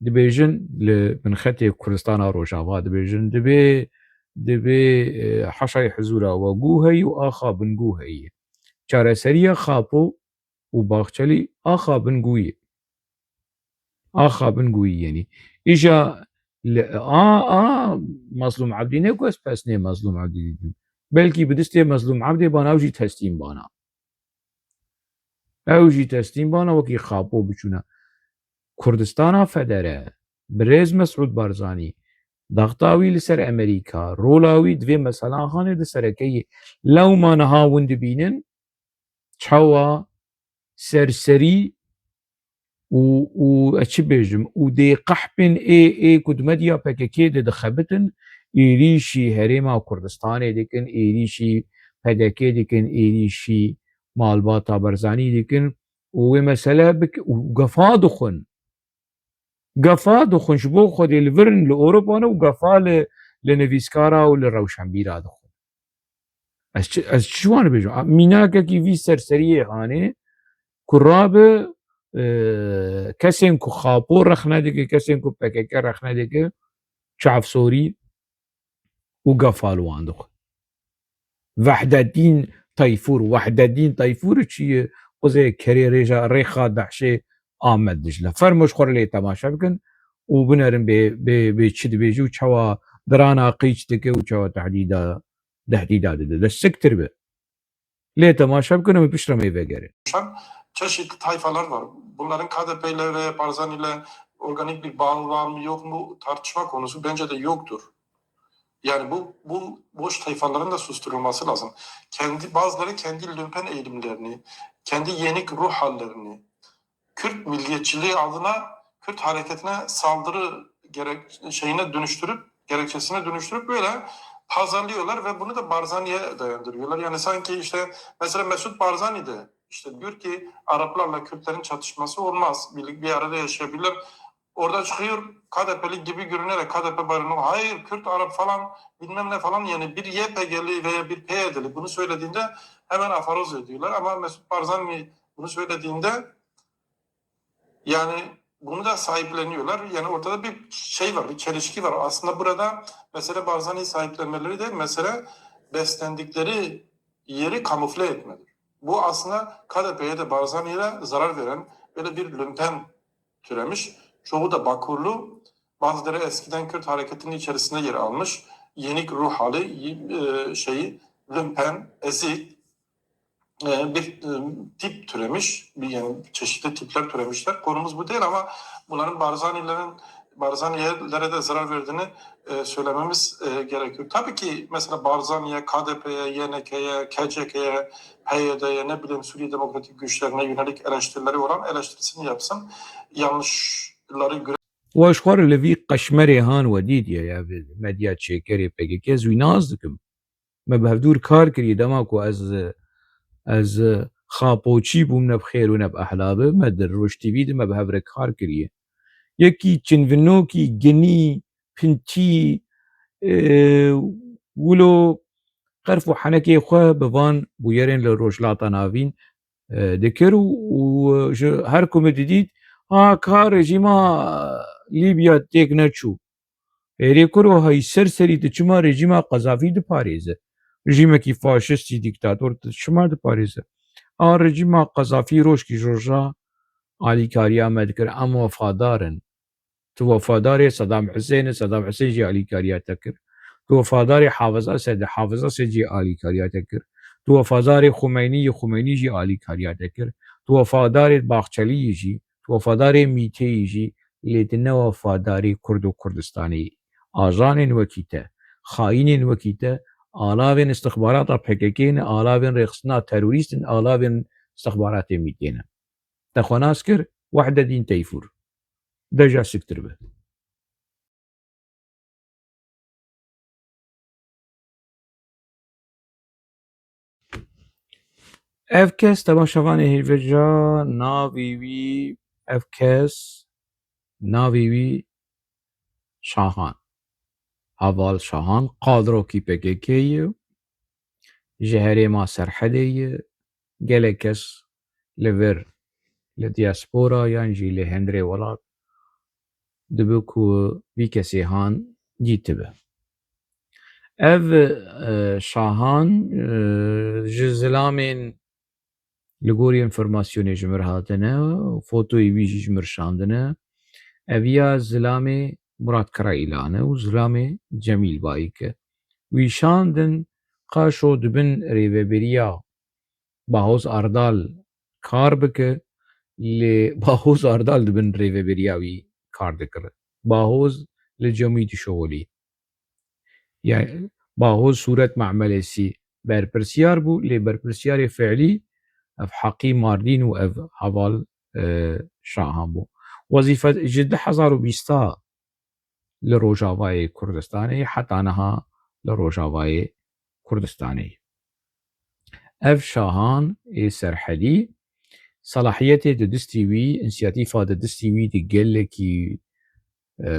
dibêjin, li bin xetê Kurdistana Rojava dibêjin, dibê, dibê, e, heşay hizûra we gû heyî û axa bin gû heyî. Çareseriya Xapo û Baxçelî axa bin gûyî. Axa bin gûyî, yanî. Îja li a, a Mazlûm Ebdî ne ku ez pesnê Mazlûm Ebdî dîtim. Belkî bi distê Mazlûm Ebdê bana ew jî teslîm bana. Ew jî teslîm bana wekî Xapo biçûna. Kurdistana Federe, birêz Mesûd Barzanî, daxta wî li ser Amerîka, rola wî di vê meselan hanê di serekeyê. Lewma niha hûn dibînin, çawa serserî û, û ez çi bêjim, û dê qehpên ê, ê ku di medya P K K de dixebitin, êrîşî Herêma Kurdistanê dikin, êrîşî P D K dikin, êrîşî malbata Barzanî dikin û wê mesele bik-, û gefa dixwin. Gefa dixwin, ji bo Xwedê li vir in, li Ewropa ne û gefa li, li nivîskara û li rewşenbîra dixwin. Ez çi, ez çi wan bêjim? A, mînakekî vî serseriyê hanê ku rabe, e, kesên ku Xapo rexne dike, kesên ku P K K rexne dike, çavsorî û gefa li wan dixwe. Wehdedîn Tayfûr, Wehdedîn Tayfûr çi ye? Quzê kerê rêja rêxa Dehşê Amed Dicle. Fermo ji xwe re lê temaşe bikin û binerin bê, bê, bê çi dibêje û çawa dirana qîç dike û çawa tehdîda, tehdîda dide. De siktir be. Lê temaşe bikin, em piştre me vegerin. Çeşitli tayfalar var. Bunların K D P ile ve Barzani ile organik bir bağı var mı yok mu tartışma konusu. Bence de yoktur. Yani bu, bu boş tayfaların da susturulması lazım. Kendi, bazıları kendi lümpen eğilimlerini, kendi yenik ruh hallerini, Kürt milliyetçiliği adına Kürt hareketine saldırı gerek-, şeyine dönüştürüp, gerekçesine dönüştürüp böyle pazarlıyorlar ve bunu da Barzani'ye dayandırıyorlar. Yani sanki işte mesela Mesut Barzani de işte diyor ki Araplarla Kürtlerin çatışması olmaz. Bir, bir arada yaşayabilirler. Orada çıkıyor K D P'li gibi görünerek K D P bayrağını, hayır Kürt, Arap falan bilmem ne falan, yani bir Y P G'li veya bir P Y D'li bunu söylediğinde hemen afaroz ediyorlar. Ama Mesut Barzani bunu söylediğinde yani bunu da sahipleniyorlar. Yani ortada bir şey var, bir çelişki var. Aslında burada mesele Barzani'yi sahiplenmeleri değil, mesele beslendikleri yeri kamufle etmedir. Bu aslında K D P'ye de Barzani'ye de zarar veren böyle bir lümpen türemiş. Çoğu da Bakurlu, bazıları eskiden Kürt hareketinin içerisinde yer almış, yenik ruh hali, e, şeyi, lümpen, ezik, e, bir, e, tip türemiş, bir, yani çeşitli tipler türemişler. Konumuz bu değil ama bunların Barzanilerin, Barzanilere de zarar verdiğini, e, söylememiz, e, gerekiyor. Tabii ki mesela Barzani'ye, K D P'ye, Y N K'ye, K C K'ye, P Y D'ye, ne bileyim Suriye Demokratik Güçlerine yönelik eleştirileri olan eleştirisini yapsın. Yanlışları göre Û ez xwe re li vî qeşmerê han we dîtiye ya vê medya çêkerê P K K, ez wî nas dikim. Me bi hevdûr kar kiriye dema ku ez, ez xapoçî bûm, ne bi xêr û ne bi ehla be, me di Roj T V de me bi hev re kar kiriye. Yekî çinvinokî ginî, pintî, e, wilo qerf û henekê xwe bi van bûyerên li Rojhilata Navîn, e, dikir û, û ji her ku min didît, ha, ka rejîma Lîbya têk neçû. Êrê kuro, hey ser serî tu çima rejîma Qezafî diparêze? Rejîmekî faşistî, dîktator, tu çima diparêze? A rejîma Qezafî rojkî ji roja alîkariya me dikir. Em wefadar in. Tu wefadarê Sedam Hisên î, Sedam Hisên jî alîkariya te kir. Tu wefadarê Hafiz Esed î, Hafiz Esed jî alîkariya te kir. Tu wefadarê Xumeynî yî, Xumeynî jî alîkariya te kir. Tu wefadarê Baxçelî yî jî, tu wefadarê Mîtê yî jî, lê tu ne wefadarê Kurd û Kurdistanê yî. Ajanên wekî te, xayînên wekî te, alavên istixbarata P K K ne, alavên rêxistina terorîst in, alavên istixbaratê Mîtê ne. Te xwe nas kir Wehdedîn Teyfûr. De ja siktir be. Ev kes, temaşevanê hêvêja, navê wî, ev kes, navê wî Şahan. Heval Şahan, qadrokî P K K ye, ji herêma Serhedê ye, gelek kes li vir, li diaspora yan jî li hundirê welat dibe ku vî kesê han dîtibe. Ev, e, Şahan, e, ji zilamên li gorî enfîrmasyonê ji mir hatine, fotoyê wî jî ji mir şandine. Ev ya zilamê Murat Karaîlan e û zilamê Cemîl Bayik e. Wî şandin qaşo di bin rêveberiya Bahoz Ardal kar bike, lê Bahoz Ardal di bin rêveberiya wî kar dikir. Bahoz li cemî dişoxilî. Yani Bahoz Sûret Me'melesî berpirsiyar bû, lê berpirsiyarê fiilî ev Heqî Mardîn û ev heval, e, Şahan bû. Wezîfe ji du hezar û bîsta li Rojavayê Kurdistanê heta niha li Rojavayê Kurdistanê. Ev Şahan ê Serhedî, selahiyetê di destî wî, însiyatîfa di destî wî di gelekî, e,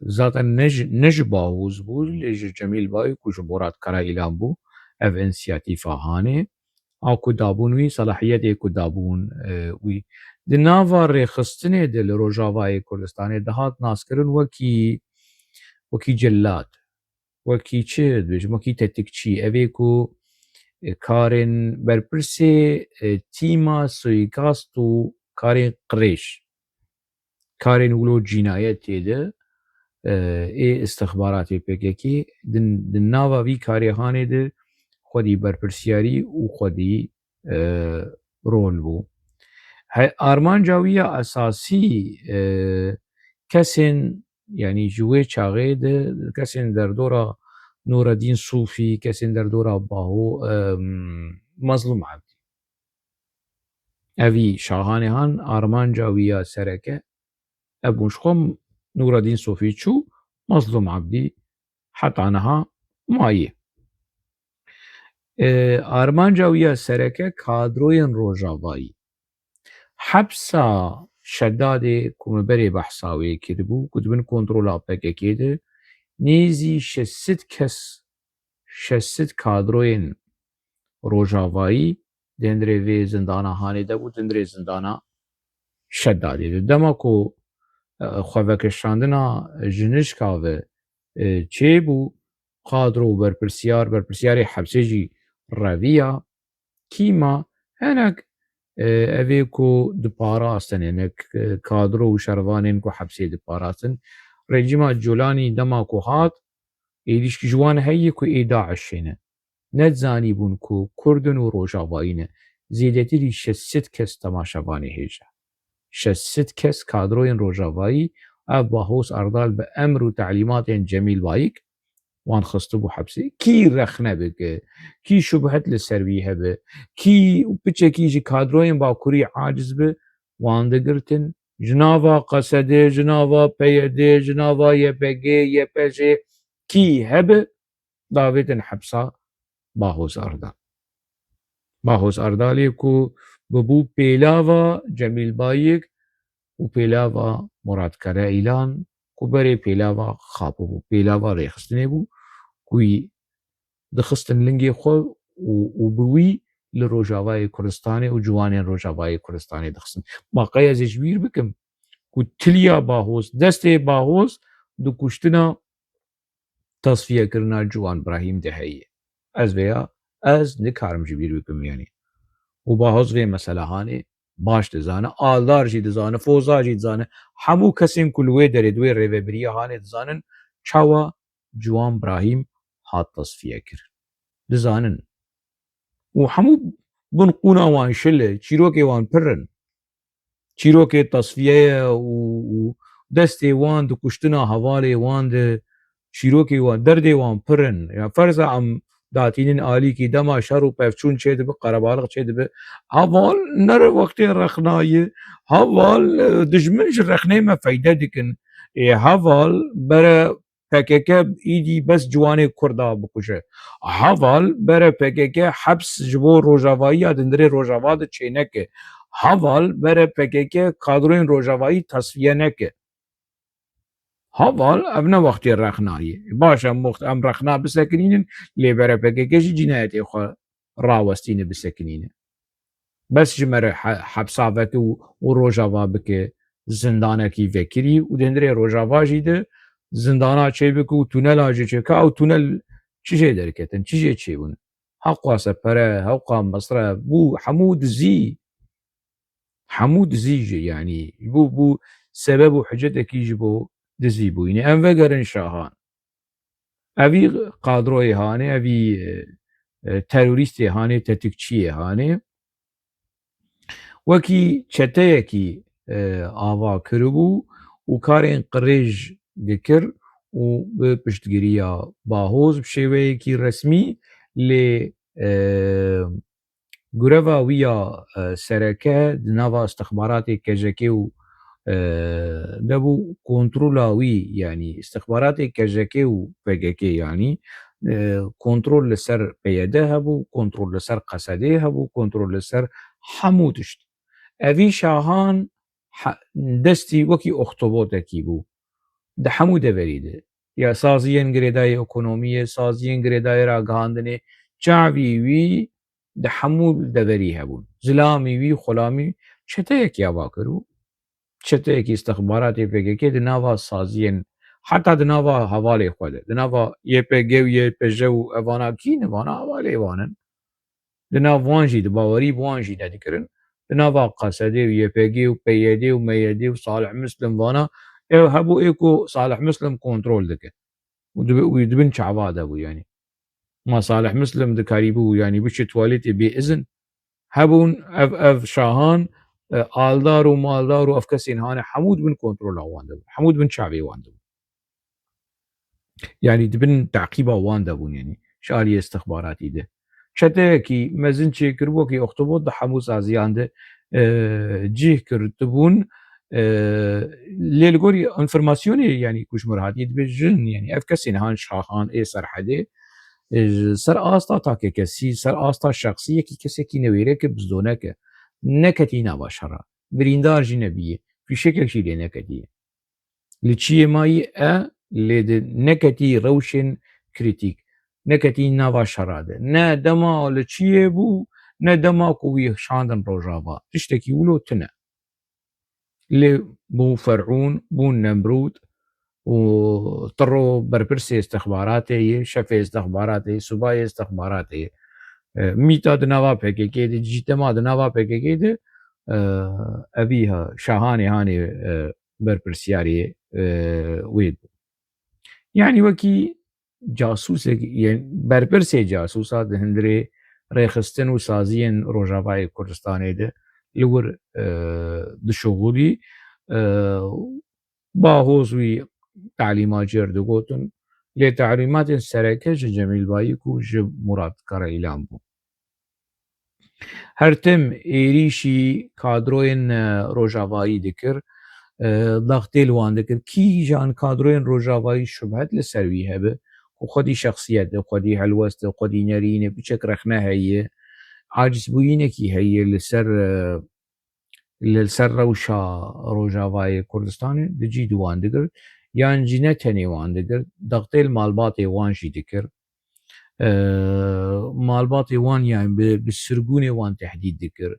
zaten ne ji, ne ji Bahoz bû, lê ji Cemîl Bayik û ji Murat Karaîlan bû. Ev însiyatîfa hanê. A ku dabûn wî, selahiyetê ku dabûn, e, wî. Di nava rêxistinê de li Rojavayê Kurdistanê dihat naskirin wekî, wekî cellat, wekî çi dibêjim, wekî tetikçî, ev ê ku, e, karên berpirsê, e, tîma suîkast û karên qirêj, karên wilo cînayetê de, e, ê istixbaratê P K K di, di nava vî karê hanê de xwedî berpirsiyarî û xwedî, e, rol bû. He, armanca wî ya esasî, e, kesên, yanî ji wê çaxê de kesên derdora Nureddîn Sofî, kesên derdora Baho, e, Mezlûm Ebdî. Evî Şahanê han armanca wî ya sereke, ev bûn ji xwe Nûreddîn Sofî çû, Mezlûm Ebdî heta niha maye. E, armanca wî ya sereke kadroyên Rojavayî. Hepsa Şedadê ku me berê behsa wê kiribû, ku di bin kontrola P K K de nêzî şeş sed kes, şeş sed kadroyên Rojavayî di hundirê vê zindana hanê de bû, di hundirê zindana Şedadê de. Dema ku, e, xwevekişandina ji nişka ve, e, çêbû, kadro û berpirsiyar, berpirsiyarê hepsê jî reviya, kî ma, hinek, e, evê ku diparastin, hinek, e, kadro û şervanên ku hepsê diparastin. Rejîma Colanî dema ku hat, êdîşkî ji wan heye ku ê DAIŞê ne. Nedizanîbûn ku Kurd in û Rojavayî ne. Zêdetirî şeş sed kes temaşevanê hêja. Şeş sed kes kadroyên Rojavayî, ev Bahoz Erdal bi emr û telîmatên Cemîl Bayik wan xistibû hepsê. Kî rexne bike, kî şubhet li ser wî hebe, kî piçekî ji kadroyên Bakurî aciz be, wan digirtin. Ji nava Qesedê, ji nava P Y D, ji nava Y P G, Y P J kî hebe, davêtin hepsa Bahoz Erdal. Bahoz Erdalê ku bibû pêlava Cemîl Bayik û pêlava Murat Karaîlan, ku berê pêlava Xapo bû, pêlava rêxistinê bû, ku wî dixistin lingê xwe û, û bi wî li Rojavayê Kurdistanê û ciwanên Rojavayê Kurdistanê dixistin. Ma qey ez ê ji bîr bikim ku tiliya Bahoz, destê Bahoz di kuştina, tesfiyekirina Ciwan Brahîm de heye. Ez vêya, ez nikarim ji bîr bikim, yanî. Û Bahoz vê mesele hanê baş dizane, Aldar jî dizane, Foza jî dizane, hemû kesên ku li wê derê di wê rêvebiriyê hanê dizanin, çawa Ciwan Brahîm hat tasfiye kirin. Dizanin. Û hemû binqûna wan şil e, çîrokê wan pir in. Çîrokê tasfiye ye û, û destê wan di kuştina hevalê wan de, çîrokê wan, derdê wan pir in. Ya ferza em datînin alîkî, dema şer û pevçûn çêdibe, qerebalix çêdibe. Heval nere wextê rexnayê. Heval, e, dijmin ji rexnê me feyde dikin. Ê heval bere P K K îdî bes ciwanê Kurda bikuje. Heval bere P K K heps ji bo Rojavayiya di nirê Rojava de çêneke. Heval bere P K K kadroyên Rojavayî tasfiye neke. Heval ev ne wextê rexnayê. Baş em wext em rexna bisekinînin, lê bere P K K jî cînayetê xwe rawestîne bisekinîne. Bes ji me re he-, hepsa veke û, û Rojava bike zindanekî vekirî û di hundirê Rojava jî de zindana çêbike û tunela jî çêbike. Ew tunel çi jê derketin, çi jê çêbûn? Hewqa sepere, hewqa mesref, bû hemû dizî. Hemû dizî jî, yanî, bû, bû sebeb û hiccetekî ji bo dizî bûyînê. Em vegerin Şahan. Evî kadroyê hanê, evî, e, e, terorîstê hanê, tetikçiyê hanê. Wekî çeteyekî, e, ava kiribû û karên qirêj dikir û bi piştgiriya Bahoz bi şêweyekî resmî lê, e, Greva wî ya, e, sereke di nava istixbaratê K J K û, e, de bû, kontrola wî, yanî istixbaratê K J K û P K K, yanî, e, kontrol li ser P Y D hebû, kontrol li ser Qesedê hebû, kontrol li ser hemû tişt. Evî Şahan he-, destî wekî oxtobotekî bû. Di hemû deverî de. Ya saziyên girêdayî ekonomiyê, saziyên girêdayî ragihandinê, çavî wî di hemû deverî hebûn. Zilamî wî, xulamî, çeteyekî ava kir û çeteyekî istixbaratê P K K di nava saziyên, heta di nava hevalê xwe de, di nava Y P G û Y P J û evana kî ne, vana hevalê wan in. Di nav wan jî, di bawerî bi wan jî nedikirin. Di nava Qesedê û Y P G û P Y D û M Y D û Salih Muslim vana, ew hebû ê ku Salih Muslim kontrol dike. Û dibi-, û di bin çava de bû, yanî. Ma Salih Muslim dikarîbû, yanî, biçe tuwaletê bê izin? Hebûn ev, ev şahan, e, aldar û maldar û ev kesên hane hemû di bin kontrola wan de bûn. Hemû di bin çavê wan de bûn. Yanî di bin teqîba wan de bûn, yanî ji aliyê istixbaratî de. Çeteyekî mezin çêkiribû, wekî oktobot di hemû saziyan de, e, cih girtibûn. E, lê li gorî enfirmasyonê, yanî ku ji mir hatî dibêjin, yanî ev kesên han şahan ê Serhedê, e, ji ser asta takekesî, ser asta şexsî yekî kesekî newêrek e, bizdonek e. Neketî nava şera. Birîndar jî nebîye. Fîşekek jî lê neketiye. Li çiyê mayî e, lê di neketî rewşên krîtîk, neketî nava şera de. Ne dema li çiyê bû, ne dema ku wî şandin Rojava. Tiştekî wilo tune. Lê bû Ferûn, bû Nemrûd û tiro berpirsê istixbaratê yê, şefê istixbaratê yê, subayê istixbaratê yê. E, mîta di nava P K K de, cîtema di nava P K K de, e, evî ha, şahanê hanê, e, berpirsiyarê, e, wê bû. Yanî wekî casûsek, yên berpirsê casûsa di hundirê rêxistin û saziyên Rojavayê Kurdistanê de li wir, e, dişuxulî, e, Bahoz wî talîma cêr digotin, lê talîmatên sereke ji Cemîl Bayik û ji Murat Karaîlan bûn. Her tim êrîşî kadroyên, e, Rojavayî dikir, e, daxtê li wan dikir. Kîjan kadroyên Rojavayî şubhet li ser wî hebe, ku xwedî şexsiyet e, xwedî helwest e, xwedî nerîn e, piçek rexne heye, acizbûyînekî heye li ser, e, li ser rewşa Rojavayê Kurdistanê, di cî di wan digirt, yan jî ne tenê wan digirt, daxtê li malbatê wan jî dikir. E, malbatê wan, yan bi, bi sirgûnê wan tehdîd dikir.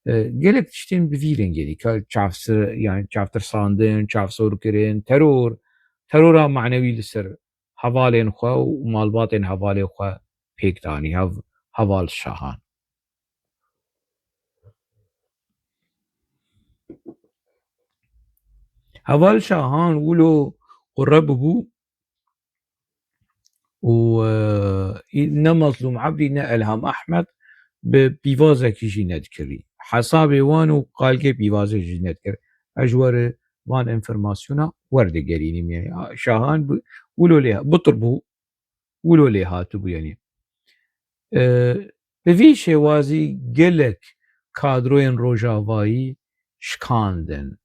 E, gelek tiştên bi vî rengê dî, ka çavsir-, yan çavtirsandin, çavsorkirin, teror, terora manewî li ser hevalên xwe û malbatên hevalê xwe pêk danî hev-, heval Şahan. Heval Şahan wilo qure bibû û, e, ne Mazlûm Ebdî ne Elham Ehmed bi pîvazekî jî nedikirî. Hesabê wan û qalkê pîvazê jî nedikir. Ez ji we re van enformasyona werdigerînim. Yani Şahan bi-, wilo lê bitir bû, wilo lê hatibû yani. E, bi vî şêwazî gelek kadroyên Rojavayî şikandin.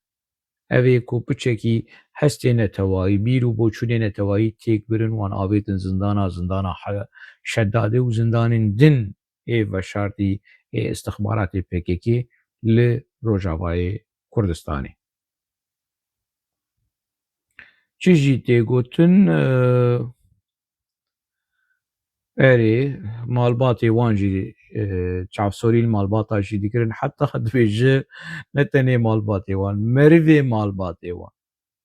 Ev ê ku piçekî hestê netewayî, bîr û boçûnê netewayî têk birin, wan avêtin zindana, zindana he-, Şedadê û zindanên din ê veşartî ê istixbaratê P K K li Rojavayê Kurdistanê. Çi jî tê gotin, e, erê, malbatê wan jî, e, çavsorî li malbata jî dikirin. Heta dibêje ne tenê malbatê wan, merivê malbatê wan.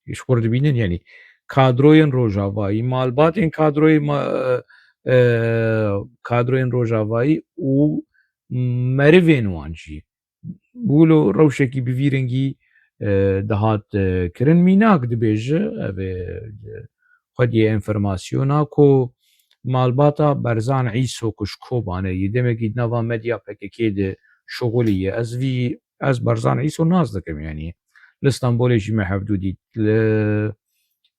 Ji xwe dibînin, yani kadroyên Rojavayî, malbatên kadroyê ma-, e, e, kadroyên Rojavayî û merivên wan jî. Wilo rewşekî bi vî rengî, e, dihat, e, kirin. Mînak dibêje, ev ê, e, xwediyê enformasyona ku malbata Berzan Îso ku ji Kobanê ye, demekî di nava medya P K K de şixulî ye. Ez vî, ez Berzan Îso nas dikim, yanî li Stenbolê jî me hevdû dît. Li,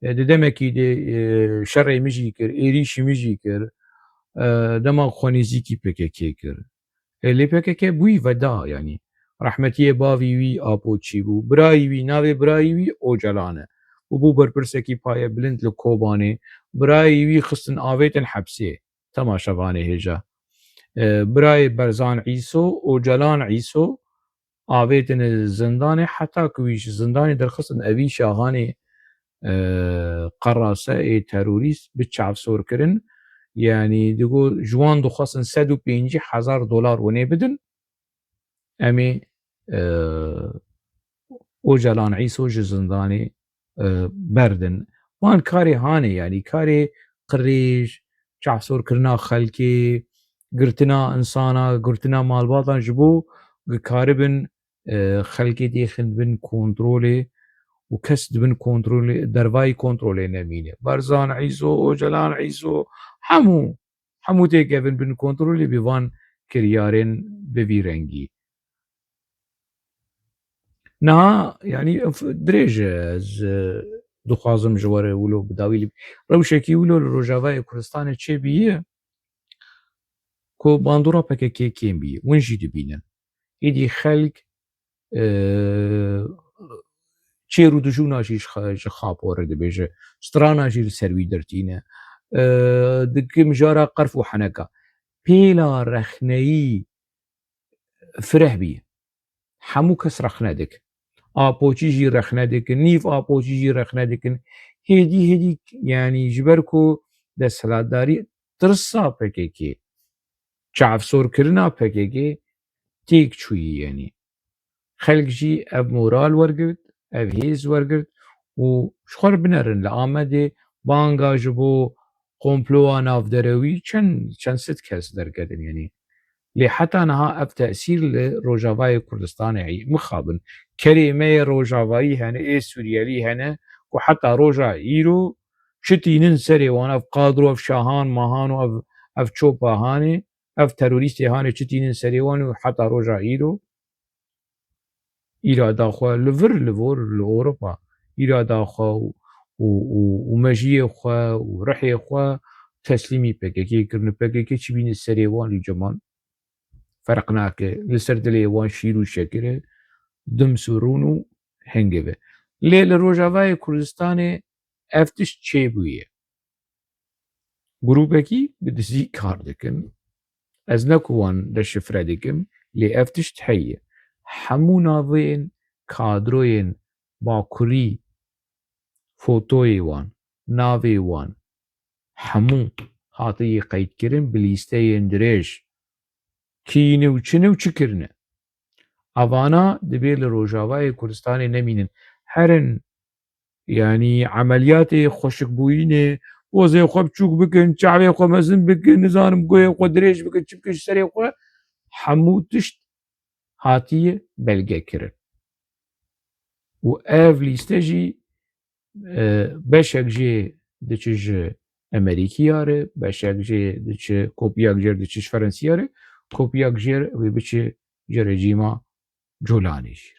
e, di demekî de, e, şerê min jî kir, êrîşî min jî kir. E, dema xwe nêzîkî P K K kir. E, lê P K K bûyî veda, yanî rehmetiyê bavî wî Apoçî bû. Birayî wî, navê birayî wî Ocalan e. Û bû berpirsekî paye bilind li Kobanê. Birayî wî xistin avêtin hepsê. Temaşevanê hêja. E, birayê Berzan Îso, Ocalan Îso, avêtin zindanê, heta ku wî ji zindanê derxistin, evî Şahanê, e, qerase ê terorîst bi çavsor kirin. Yanî digo, ji wan dixwestin sed û pêncî hezar dolar winê bidin. Em ê, e, Ocalan Îso ji zindanê, e, berdin. Van karê hanê, yanî karê qirêj, çavsorkirina xelkê, girtina insana, girtina malbatan ji bo ku karibin, e, xelkê têxin bin kontrolê û kes dibin kontrolê, dervayî kontrolê nemîne. Berzan Îso, Ocalan Îso, hemû, hemû têkevin bin kontrolê bi van kiryarên bi vî rengî. Niha, yanî, f-, dirêj e, ez, e, dixwazim ji we re wilo bi dawî li, rewşekî wilo li Rojavayê Kurdistanê çêbûye ku bandora P K K kêm bûye. Win jî dibînin. Êdî xelk, e, çêr û dijûna jî ji xe-, ji xapo re dibêje. Strana jî li ser wî dertîne. E, dikim jara qerf û heneka. Pêla rexneyî fireh bî. Hemû kes rexne dikin. Apoçî jî rexne dikin, nîv Apoçî jî rexne dikin. Hêdî hêdî, yanî ji ber ku desthilatdarî tirsa P K K, çavsorkirina P K K têk çûyî, yanî xelk jî ev moral wergirt, ev hêz wergirt û ji xwe re binerin li Amedê banga ji bo komploya navderewî çend, çend sed kes derketin, yanî. Lê heta niha ev tesîr li Rojavayê Kurdistanê heye. Mixabin, kerê me yê Rojavayî hene, ê Sûriyelî hene ku heta roja îro çi tînin serê wan, ev qadro, ev şahan, mahan û ev, ev çopa hanê, ev terorîstê hanê çi tînin serê wan û heta roja îro îrada xwe li vir, li vor, li Ewropa îrada xwe û, û, û, û mejiyê xwe û rihê xwe teslîmî P K K kirine. P K K çi bîne serê wan û ceman ferq nake. Li ser dilê wan şîr û şekir e, dims û rûn û hingiv e. Lê li Rojavayê Kurdistanê ev tişt çêbûye. Grûbekî bi dizî kar dikin. Ez ne ku wan deşifre dikim, lê ev tişt heye. Hemû navên kadroyên Bakurî, fotoyê wan, navê wan, hemû hatiye qeydkirin bi lîsteyên dirêj. Kî ne û çi ne û çi kirine. Evana dibê li Rojavayê Kurdistanê nemînin. Herin, yanî emeliyatê xweşikbûyînê pozê xwe biçûk bikin, çavê xwe mezin bikin, nizanim guhê xwe dirêj bikin, çi bikin ji serê xwe, hemû tişt hatiye belgekirin. Û ev lîste jî, e, beşek jê diçe ji Amerîkiya re, beşek jê diçe, kopyak jê diçe ji Ferensiya re, kopyak jê wê biçe ji rejîma Colanê jî.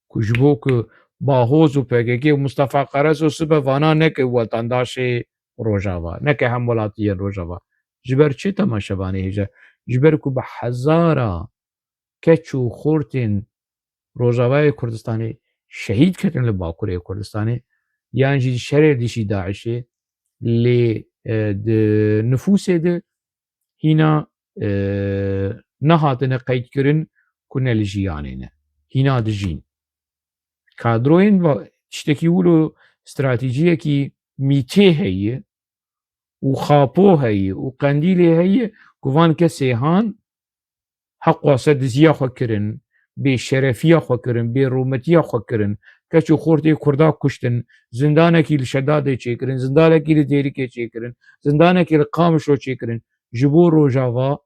Ku ji bo ku Bahoz û P K K û Mustafa Qeres û sibe vana neke wetandaşê Rojava, neke hemwelatiyên Rojava. Ji ber çi temaşevanê hêja? Ji ber ku bi hezara keç û xortên Rojavayê Kurdistanê şehîd ketin li Bakurê Kurdistanê, yan jî şerê dijî DAIŞê, lê, e, di nifûsê de hîna, e, nehatine qeydkirin ku ne li jiyanê ne. Hîna dijîn. Kadroyên va-, tiştekî wilo stratejiyekî mîtê heye û xapo heye û qendîlê heye ku van kesê han heqwase diziya xwe kirin, bêşerefiya xwe kirin, bêrûmetiya xwe kirin, keç û xortê Kurda kuştin, zindanekî li Şedadê çêkirin, zindanekî li Dêrikê çêkirin, zindanekî li Qamişlo çêkirin, ji bo Rojava,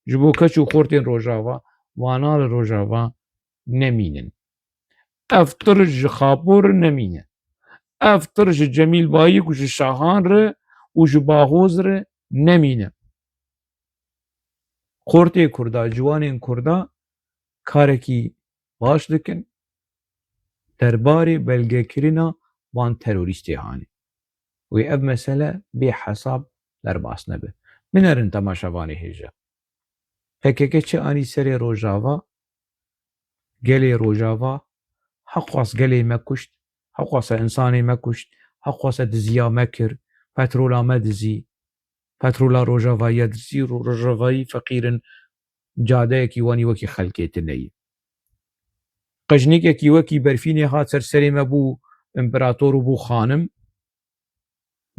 ji bo keç û xortên Rojava, vana li Rojava nemînin. Ev tir ji Xapo re nemîne. Ev tir ji Cemîl Bayik û ji Şahan re û ji Bahoz re nemîne. Xortê Kurda, ciwanên Kurda karekî baş dikin derbarê belgekirina van terorîstê hanê. Wê ev mesele bê hesab derbas nebe. Binerin temaşevanê hêja. P K K çi anî serê Rojava? Gelê Rojava heqwas gelê me kuşt, heqwasa insanê me kuşt, heqwasa diziya me kir, petrola me dizî, petrola Rojavayî ya dizî, ro-, Rojavayî feqîr in, cadeyekî wan î wekî xelkê tune ye. Qejnîkekî wekî berfînê hat ser serê me bû împerator û bû xanim,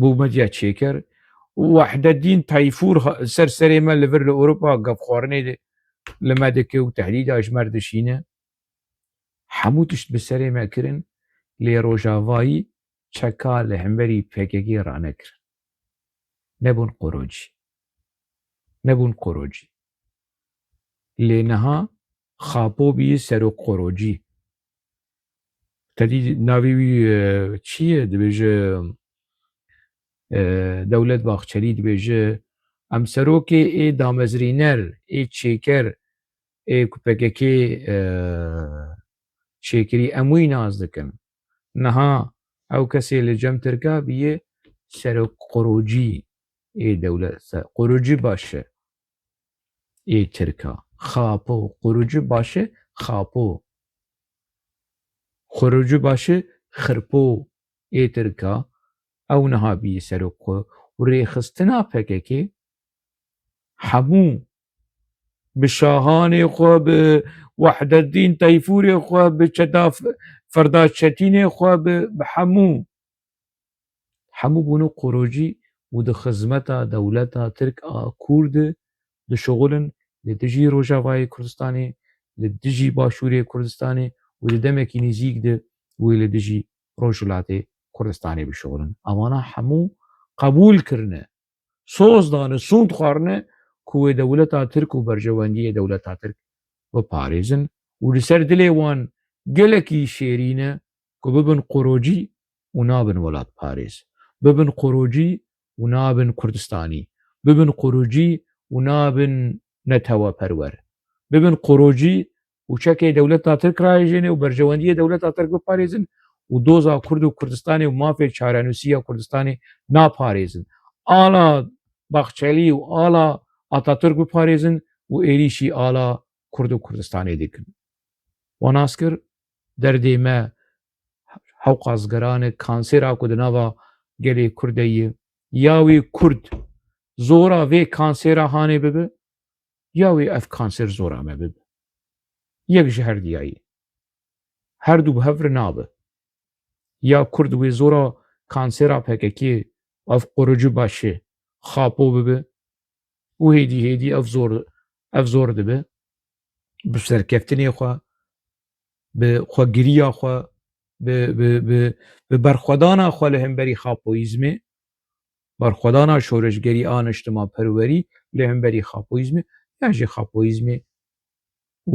bû medya çêker. Û Wehdeddîn Tayfûr ha-, ser serê me li vir li Ewropa gevxwarinê de li me dike û tehdîda ji me re dişîne. Hemû tişt bi serê me kirin, lê Rojavayî çeka li hemberî P K K ranekirin. Nebûn qorocî. Nebûn qorocî. Lê niha Xapo bî serok qorocî. Te dî navê wî, e, çi ye? Dibêje, e, Dewlet Bahçelî dibêje, em serokê ê damezrîner, ê çêker, ê ku P K K, e, çêkirî, em wî nas dikin. Niha ew kesê li cem Tirka bîye serok qorocî ê dewlet, se-, qorocî baş e ê Tirka. Xapo, qorocî baş e, Xapo. Qorocî baş e, Xirpo ê Tirka. Ew niha bîye serok xwe û rêxistina P K K hemû bi Şahanê xwe, bi Wehdeddîn Teyfûrê xwe, bi Çeda F-, Ferda Çetînê xwe, bi, bi hemû, hemû bûne qorocî û di xizmeta dewleta Tirk a Kûr de dişuxulin li dijî Rojavayê Kurdistanê, li dijî Başûrê Kurdistanê û di demekî nêzîk de wê li dijî Rojhilatê Kurdistanê bişuxulin. Ewana hemû qebûl kirine. Soz dane, sûnd xwarine ku wê dewleta Tirk û berjewendiyê dewleta Tirk biparêzin û li ser dilê wan gelekî şêrîn e ku bibin qorocî û nabin welatparêz. Bibin qorocî û nabin Kurdistanî. Bibin qorocî û nabin neteweperwer. Bibin qorocî û çekê dewleta Tirk rahêjêne û berjewendiyê dewleta Tirk biparêzin û doza Kurd û Kurdistanê û mafê çarenûsî ya Kurdistanê naparêzin. Ala Baxçelî û ala Ataturk biparêzin û êrîşî ala Kurd û Kurdistanê dikin. Wan nas kir, derdê me hewqas giran e, kansêra ku di nava gelê Kurd de ye, ya wê Kurd zora vê kansêra hanê bibe, ya wê ev kanser zora me bibe. Yek ji her diyayî. Her du bi hev re nabe. Ya Kurd wê zora kansera P K K, ev qorocî baş e, Xapo bibe û hêdî hêdî ev zor, ev zor dibe. Bi serkeftinê xwe, bi xwegiriya xwe, bi, bi, bi, bi berxwedana xwe li hemberî Xapoyîzmê, Berxwedana şoreşgerî a niştimanperwerî li hemberî xapoyîzmê ya jî xapoyîzmê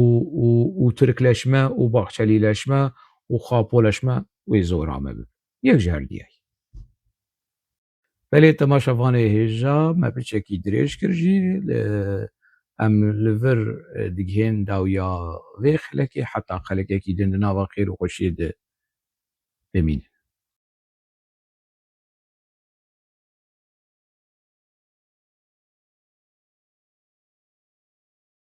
û, û, û tirkleşme û baxçelîleşme û xapoleşme wê zora me bibe. Yek ji her diyayî. Belê temaşevanê hêja me piçekî dirêj kir jî, li, em li vir, e, digihên dawiya vê xelekê, heta xelekekî din di nava xêr û xweşiyê de bimînin.